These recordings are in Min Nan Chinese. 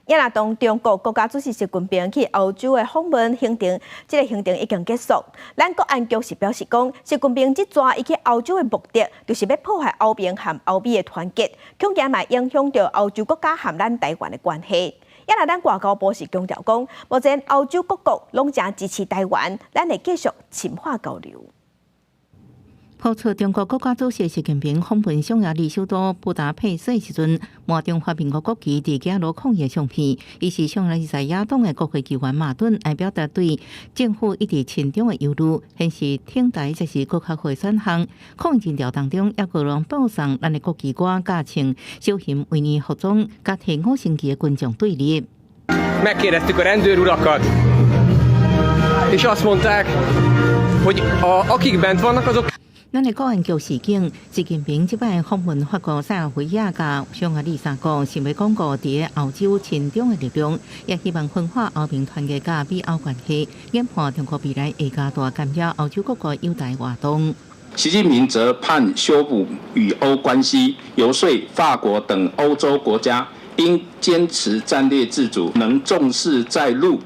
也若當中國國家主席習近平去歐洲的訪問行程，這个行程已經結束。咱國安局是表示講，習近平這逝伊去歐洲的目的，就是欲破壞歐盟和歐美的團結，恐驚嘛影響著歐洲國家和咱台灣的關係。也若咱外交部是強調講，目前歐洲各國攏誠支持台灣，咱會繼續深化交流。曝出中國國家主席習近平訪問匈牙利首都布達佩斯時陣，滿中華民國國旗佇街路抗議相片，伊是匈牙利在野黨的國會議員馬頓，來表達對政府一直親中的憂慮，顯示挺台這是閣較好選項。抗議人潮當中，猶閣有人播送咱的國旗歌，佮穿小熊維尼服裝，佮提五星旗的群眾對立。 Megkérdeztük a rendőr urakat, és azt mondták, hogy akik bent vannak, azok 咱的國安局示警，習近平這擺訪問法國、塞爾維亞佮匈牙利三國，想欲鞏固佇歐洲親中的力量，也希望分化歐盟團結佮美歐關係，研判中國未來會加大干擾歐洲各國友台活動。習近平則盼修補與歐關係，遊說法國等歐洲國家應堅持戰略自主，能重視在陸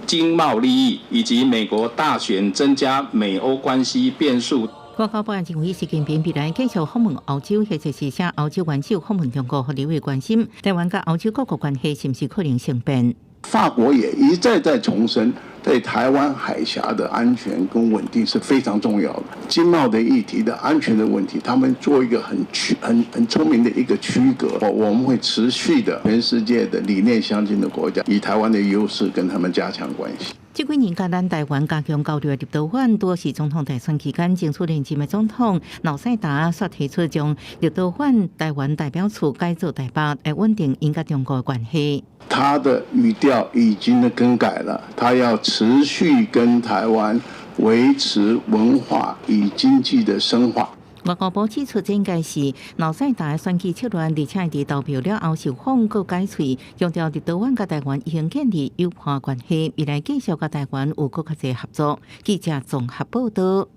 經貿利益，以及美國大選增加美歐關係變數。外交部認為，習近平未來繼續訪問歐洲，或者是請歐洲元首訪問中國，予立委關心台灣佮歐洲各國關係是毋是可能生變？法國也一再在重申，對台灣海峽的安全跟穩定是非常重要的。經貿的議題的安全的問題，他們做一個很區很很聰明的一個區隔。我們會持續的，全世界的理念相近的國家，以台灣的優勢跟他們加強關係。這幾年佮咱台灣加強交流的立陶宛，拄是總統大選期間爭取連任的總統瑙塞達，煞提出將立陶宛台灣代表處改做台北，來穩定𪜶佮中國的關係。他的語調已經更改了，他要持續跟台灣維持文化與經濟的深化。外交部指出，這應該是瑙塞達的選舉策略，而且佇投票了後受訪閣改喙，強調立陶宛佮台灣已經建立友伴關係，未來繼續佮台灣有閣較濟合作。記者綜合報道。